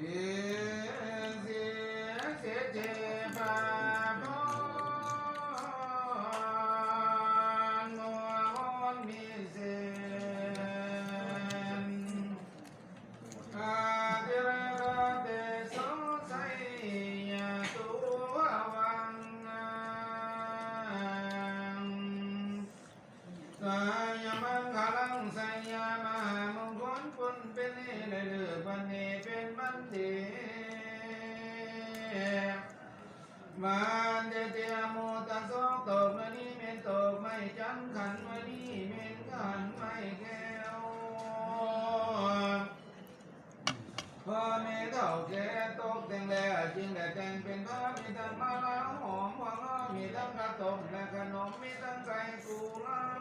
ເສດເຈພາພອນ ມົວໂຮນມີເສນ ອາທິເຣກະເຕໂສໄຊຍະຕຸວະວັງ ໄຊຍະມັງຄະລັງ ໄຊຍະມະຫາມົງຄຸນ ຄຸນເປັນເອ ໄດ້ເລີກວັນນີ້ເປັນວັນດີ ວັນເດເຕອະໂມຕະໂສ ດອກມະນີເມັນດອກໄມ້ຈັນຂັນມະນີເມັນຂັນໄມ້ແກ້ວ ພໍ່ແມ່ເຖົ້າແກ່ຕົກແຕ່ງແລ້ວ ຈຶ່ງໄດ້ແຕ່ງເປັນຜ້າ ມີທັງມາລາຫອມ ພວກເຮົາມີທັງກະຕົ້ມ ແລະ ຂະໜົມ ມີທັງໄສ້ກຸຫຼາ